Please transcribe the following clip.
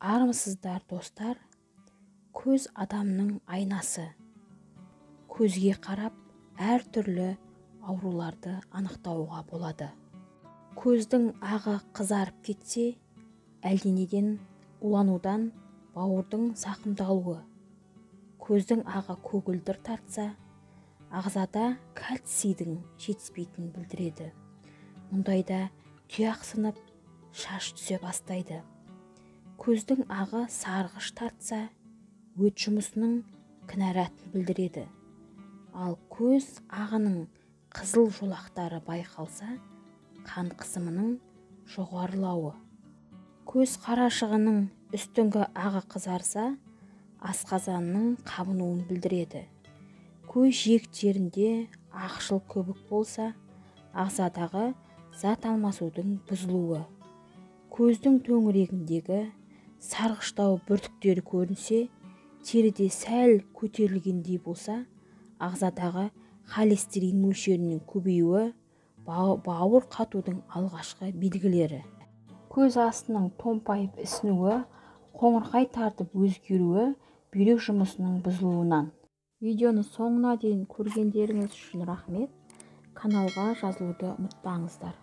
Армысыздар, достар! Көз адамның айнасы. Көзге қарап әртүрлі ауруларды анықтауға болады. Көздің ағы қызарып кетсе, әлденеден уланудан, бауырдың зақымдалуы. Көздің ағы көгілдір тартса, ағзада кальцийдің жетіспейтінін білдіреді. Мұндайда тұяқ сынып, шаш түсе бастайды. Көздің ағы сарғыш тартса, өт жұмысының кінәратын білдіреді. Ал көз ағының қызыл жолақтары байқалса, қан қысымының жоғарылауы. Көз қарашығының үстіңгі ағы қызарса, асқазанның қабынуын білдіреді. Көз жиектерінде ақшыл көбік болса, ағзадағы зат алмасудың бұзылуы. Көздің төңірегіндегі сарғыштау бүртіктері көрінсе, теріде сәл көтерілгендей болса, ағзадағы холестерин мөлшерінің көбеюі, бауыр қатудың алғашқы белгілері. Көз астының томпайып ісінуі, қоңырқай тартып өзгеруі бүйрек жұмысының бұзылуынан. Видеоны соңына дейін көргендеріңіз үшін рахмет. Каналға жазылуды ұмытпаңыздар.